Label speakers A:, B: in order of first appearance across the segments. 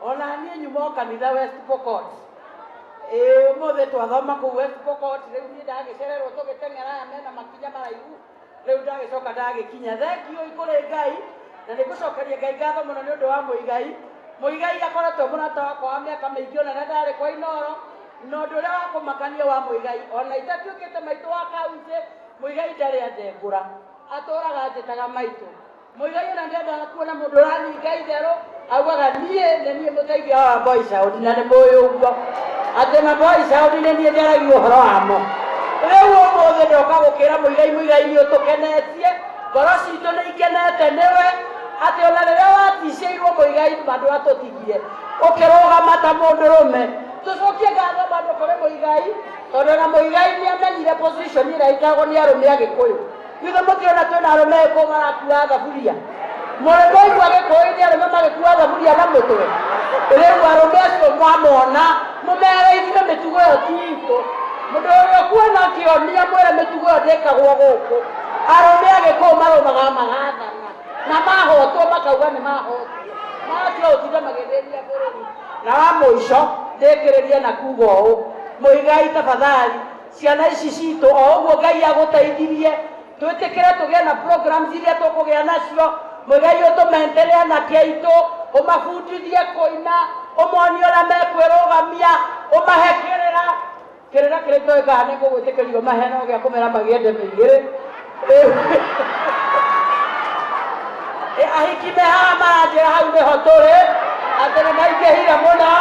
A: Ona niĩ nyuma o kanitha West Pokot. Ĩĩ ũmũthĩ twathoma kũu West Pokot, rĩu niĩ ndagĩcererwo tũgĩteng'era aya mena makinya maraihu, rĩu ndagĩcoka ndagĩkinya. Thengiũi kũrĩ Ngai, na nĩ ngũcokeria Ngai ngatho mũno nĩ ũndũ wa Mũigai. Mũigai akoretwo e mũrata wakwa wa mĩaka mĩingĩ ona rĩrĩa ndarĩ kwa Inooro, na ũndũ ũrĩa wa kũmakania wa Mũigai, ona itatuĩkĩte maitũ wa kauntĩ, Mũigai ndarĩ andengũra, atũraga anjĩtaga maitũ. Mũigai ona ndendaga kuona mũndũ ũraninga itherũ, augaga niĩ nĩ niĩ mũteithia wa Boy Sound na nĩ mũĩ ũguo atĩ ma Boy Sound nĩ niĩ njaragia ũhoro wamo. Rĩu ũmũthĩ ndoka gũkĩra Mũigai, Mũigai nĩ ũtũkenetie, ngoro citũ nĩ ikenete nĩwe, atĩ ona rĩrĩa waticĩirwo Mũigai ma ndwatũtigire, ũkĩrũgama ta mũndũrũme. Tũcokie ngatho bado kũrĩ Mũigai, tondũ ona Mũigai nĩ amenyire position ĩrĩa ĩikaragwo nĩ arũme Agĩkũyũ. Githĩ mũtirona twĩna arũme Gĩkũyũ marakua thaburia? Mũrĩ mwaigua Gĩkũyũ-inĩ arũme magĩkua thaburia na mũtwe? Rĩu arũme acio mwamona mũmere ithuĩ mĩtugo ĩyo ti itũ. Mũndũ ũrĩa ũkuona akĩonia mwĩre mĩtugo ĩyo ndĩkagwo gũkũ. Arũme a Gĩkũyũ marũmaga magathana na mahotwo makauga nĩ mahotwo. Magatiga gũtinda magĩthĩnia bũrũri. Na wa mũico ndĩkĩrĩrie na kuga ũũ, Mũigai tafadhali Ciana ici citũ, o ũguo Ngai agũteithirie, twĩtĩkĩre tũgĩe na programs iria tũkũgĩa nacio, Mũigai ũtũmentere anake aitũ, ũmabundithie kũina, ũmonie ũrĩa mekwĩrũgamia, ũmahe kĩrĩra, kĩrĩra kĩrĩa itoĩ kana nĩ ngũgwĩtĩkĩria ũmahe no gĩa kũmera magĩe ndeme igĩrĩ. Ahiki me haha maranjĩra hau nĩho tũrĩ, atĩ nĩ maingĩhire mũno.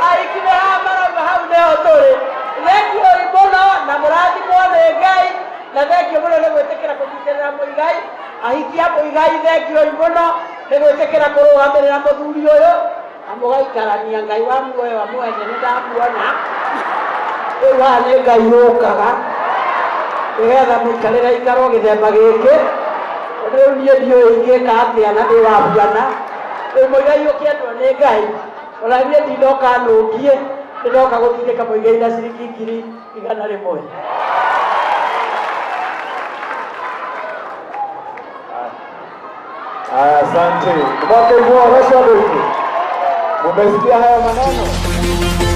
A: Ahiki me haha marauga hau nĩho tũrĩ. Thengiũi mũno na mũrathimwo nĩ Ngai, na thengiũ mũno nĩ gwĩtĩkĩra kũnyitĩrĩra Mũigai. Ahiki a Mũigai thengiũi mũno nĩ gwĩtĩkĩra kũrũgamĩrĩra mũthuri ũyũ na mũgaikarania. Ngai wa muoyo amwende, nĩ ndamuona. Rĩu haha nĩ Ngai ũkaga nĩgetha mũikarĩre ikaro gĩthemba gĩkĩ, tondũ rĩu niĩ ndiũĩ ingĩka atĩa na ndĩ wa buana. Rĩu Mũigai ũkĩendwo nĩ Ngai, ona niĩ ndinoka nũngiĩ, nĩndoka gũtindĩka Mũigai na ciringi 100,000.
B: Aya, asante. Mwaka huu wa Mumesikia haya maneno?